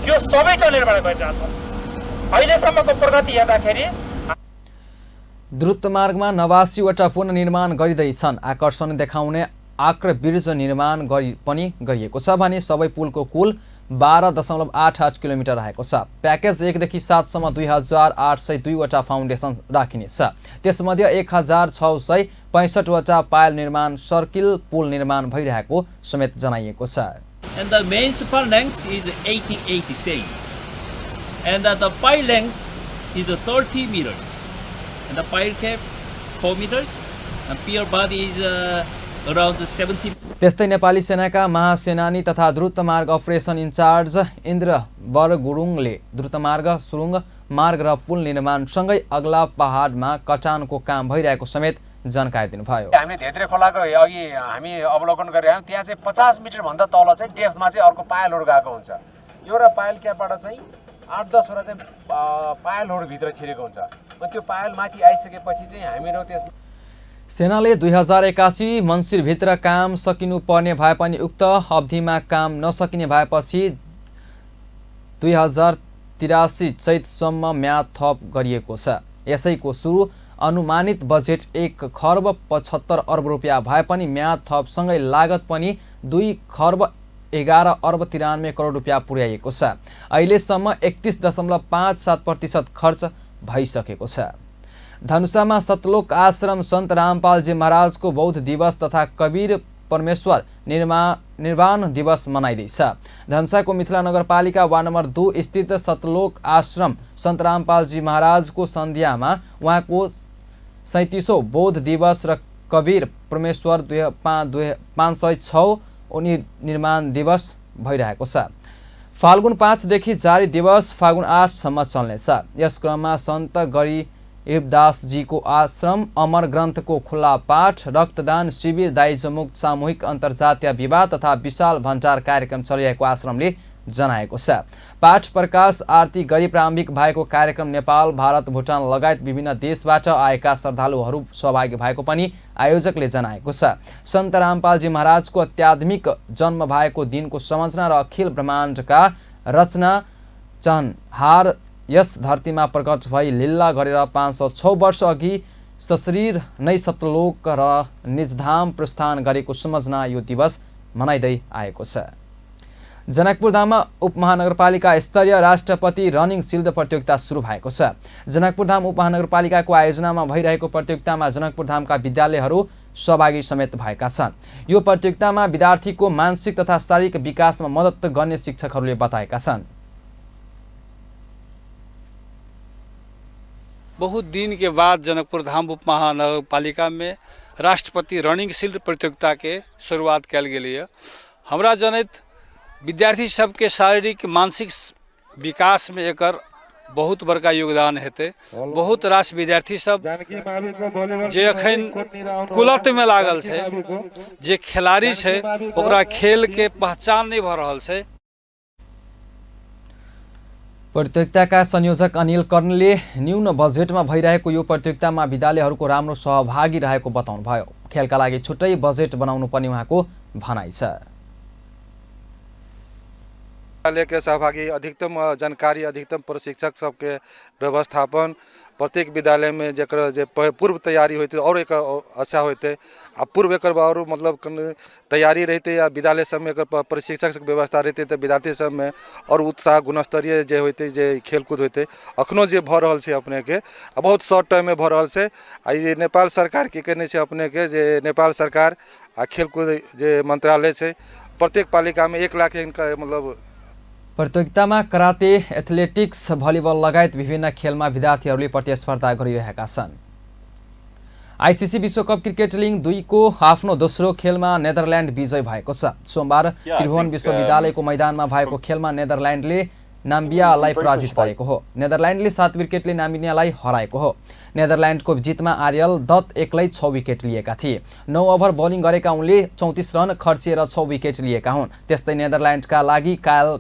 त्यो सबै टनेलबाट गरिरहेछौँ। अहिलेसम्मको प्रगति हेर्दाखेरि द्रुत मार्गमा 89वटा पुनर्निर्माण गरिँदैछन्। आकर्षण देखाउने आक्र ब्रिज निर्माण पनि गरिएको छ भने सबै पुलको कुल 12.88 किलोमिटर रहेको छ। प्याकेज 1 देखि 7 सम्म 2802वटा फाउन्डेसन राखिनेछ। त्यसमध्ये 1665वटा पायल निर्माण सर्किल पुल निर्माण भइरहेको समेत जनाइएको छ। And the main span length is 88 same. And the pile length is 30 meters. And the pile cap 4 meters. And pier body is around 70. त्यस्तै नेपाली सेनाका महासेनानी तथा द्रुत मार्ग अपरेसन इन्चार्ज इन्द्र बर गुरुङले द्रुत मार्ग, सुरुङ्ग मार्ग र पुल निर्माणसँगै अग्ला पहाडमा कटानको काम भइरहेको समेत जानकारी दिनुभयो। हामीले धेत्रे खोलाको अघि हामी अवलोकन गरिरहेको त्यहाँ चाहिँ 50 मिटरभन्दा तल चाहिँ डेप्थमा चाहिँ अर्को पायलहरू गएको हुन्छ। एउटा पायल क्यापबाट चाहिँ 8-10वटा चाहिँ पायलहरू भित्र छिरेको हुन्छ। अनि त्यो पायल माथि आइसकेपछि चाहिँ हामीहरू त्यस सेनाले 2081 मङ्सिरभित्र काम सकिनुपर्ने भए पनि उक्त अवधिमा काम नसकिने भएपछि 2083 चैतसम्म म्याद थप गरिएको छ। यसैको सुरु अनुमानित बजेट 1 खर्ब 75 अर्ब रुपियाँ भए पनि म्याद थपसँगै लागत पनि 2 खर्ब 11 अर्ब 93 करोड रुपियाँ पुर्याइएको छ। अहिलेसम्म 31.57% खर्च भइसकेको छ। धनुषामा सतलोक आश्रम सन्त रामपालजी महाराजको बौद्ध दिवस तथा कबीर परमेश्वर निर्वाण दिवस मनाइँदैछ। धनुषाको मिथिला नगरपालिका वार्ड नम्बर 2 स्थित सतलोक आश्रम सन्त रामपालजी महाराजको सन्ध्यामा उहाँको 37औं बौद्ध दिवस र कबीर परमेश्वर 506 निर्माण दिवस भइरहेको छ। फाल्गुन 5 देखि जारी दिवस फागुन 8 सम्म चल्नेछ। यस क्रममा सन्त गरीबदासजीको आश्रम अमर ग्रन्थको खुल्ला पाठ, रक्तदान शिविर, दाइजोमुक्त सामूहिक अन्तर्जातीय विवाह तथा विशाल भण्डार कार्यक्रम चलिरहेको आश्रमले जनाएको छ। पाठ प्रकाश आरती गरी प्रारम्भिक भएको कार्यक्रम नेपाल, भारत, भुटान लगायत विभिन्न देशबाट आएका श्रद्धालुहरू सहभागी भएको पनि आयोजकले जनाएको छ। सन्त रामपालजी महाराजको आध्यात्मिक जन्म भएको दिनको सम्झना र अखिल ब्रह्माण्डका रचना चहनहार यस धरतीमा प्रकट भई लीला गरेर 506 वर्ष अघि सशरीर नै सतलोक र निजधाम प्रस्थान गरेको सम्झना यो दिवस मनाइँदै आएको छ। जनकपुरधाममा उपमहानगरपालिका स्तरीय राष्ट्रपति रनिङ सिल्ड प्रतियोगिता सुरु भएको छ। जनकपुरधाम उपमहानगरपालिकाको आयोजनामा भइरहेको प्रतियोगितामा जनकपुरधामका विद्यालयहरू सहभागी समेत भएका छन्। यो प्रतियोगितामा विद्यार्थीको मानसिक तथा शारीरिक विकासमा मद्दत गर्ने शिक्षकहरूले बताएका छन्। बहुत दिन के बाद जनकपुर धाम उप महानगरपालिका में राष्ट्रपति रनिंग शील्ड प्रतियोगिता के शुरुआत कयल गेलैए। हमरा जनैत विद्यार्थी सबके शारीरिक मानसिक विकास में एकर बहुत बड़का योगदान हेतै। बहुत रास विद्यार्थी सब जे अखन कुलत में लागल छै, जे खिलाड़ी छै, ओकरा खेल के पहचान नहीं भऽ रहल छै। प्रतियोगिताका संयोजक अनिल कर्णले न्यून बजेटमा भइरहेको यो प्रतियोगितामा विद्यालयहरूको राम्रो सहभागी रहेको बताउनुभयो। खेलका लागि छुट्टै बजेट बनाउनु पर्ने उहाँको भनाइ छ। विद्यालय के सहभागी अधिकतम जानकारी, अधिकतम प्रशिक्षक सबके व्यवस्थापन, प्रत्येक विद्यालय में जकर जे पूर्व तैयारी होते और एक अच्छा होते आ पूर्व एक और मतलब तैयारी रहते या विद्यालय सब में एकर प्रशिक्षक सबके व्यवस्था रहते तो विद्यार्थी सब में और उत्साह गुणस्तरीय जे होते जे खेलकूद होते। अखनो जे भऽ रहल छै अपने के आ बहुत शॉर्ट टाइम में भऽ रहल छै। आ ई नेपाल सरकार की केने छै अपने के जे नेपाल सरकार आ खेलकूद जे मंत्रालय छै प्रत्येक पालिका में 1 लाख इनका मतलब। प्रतियोगितामा कराते, एथलेटिक्स, भलिबल लगायत विभिन्न खेलमा विद्यार्थीहरूले प्रतिस्पर्धा गरिरहेका छन्। आइसिसी विश्वकप क्रिकेट लिग 2 को आफ्नो दोस्रो खेलमा नेदरल्यान्ड विजय भएको छ। सोमबार त्रिभुवन विश्वविद्यालयको मैदानमा भएको खेलमा नेदरल्यान्डले नाम्बियालाई पराजित गरेको हो। नेदरल्यान्डले 7 विकेटले नाम्बियालाई हराएको हो। नेदरल्यान्डको जितमा आर्यल दत्त एक्लै 6 विकेट लिएका थिए। 9 ओभर बलिङ गरेका उनले 34 रन खर्चिएर 6 विकेट लिएका हुन्। त्यस्तै नेदरल्यान्डका लागि कायल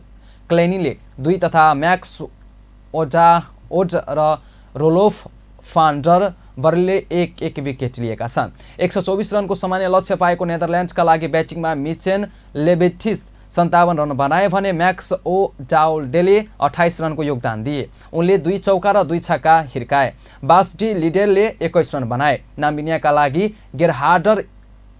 क्लेनीले 2 तथा म्याक्स ओड र रोलोफ फान्डर बर्ले 1-1 विकेट लिएका छन्। 124 रनको सामान्य लक्ष्य पाएको नेदरल्यान्डका लागि ब्याटिङमा मिचेन लेबेथिस 57 रन बनाए भने म्याक्स ओ डाउडेले 28 रनको योगदान दिए। उनले 2 चौका र 2 छक्का हिर्काए। बास डी लिडेलले 21 रन बनाए। नाम्बियाका लागि गेरहार्डर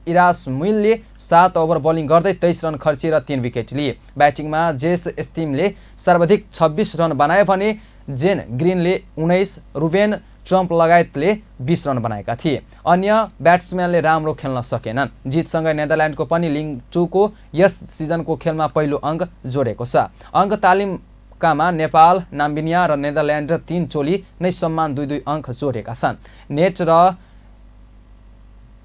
इरासमुइलले 7 ओभर बलिङ गर्दै 23 रन खर्चिएर 3 विकेट लिए। ब्याटिङमा जेस स्टिमले सर्वाधिक 26 रन बनाए भने जेन ग्रिनले 19, रुबेन ट्रम्प लगायतले 20 रन बनाएका थिए। अन्य ब्याट्सम्यानले राम्रो खेल्न सकेनन्। जितसँगै नेदरल्यान्डको पनि लिग 2 को यस सिजनको खेलमा पहिलो अङ्क जोडेको छ। अङ्क तालिकामा नेपाल, नाम्बिया र नेदरल्यान्ड 3 टोली नै सम्मान 2-2 अङ्क जोडेका छन्। नेट र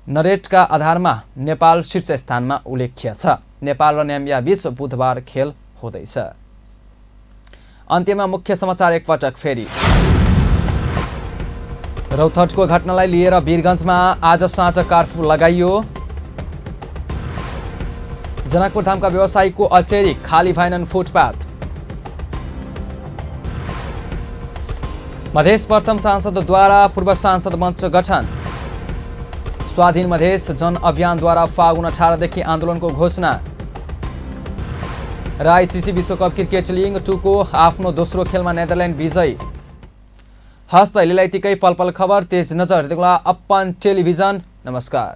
नरेटका आधारमा नेपाल शीर्ष स्थानमा उल्लेख्य छ। नेपाल र नाम्बिया बीच बुधबार खेल हुँदैछ। अन्त्यमा मुख्य समाचार एकपटक फेरि। रौतहटको घटनालाई लिएर वीरगञ्जमा आज साँझ कर्फ्यू लगाइयो। जनकपुरधामका व्यवसायीको अचेरी खाली भएनन् फुटपाथ। मधेस प्रथम सांसदद्वारा पूर्व सांसद मञ्च गठन। स्वाधीन मधेस जन अभियानद्वारा फागुन 18 देखि आन्दोलनको घोषणा। र आइसिसी विश्वकप क्रिकेट लिग 2 को आफ्नो दोस्रो खेलमा नेदरल्यान्ड विजयी। हस्त अहिलेलाई यतिकै। पल पल खबर तेज नजर हेर्दै अपन टेलिभिजन। नमस्कार।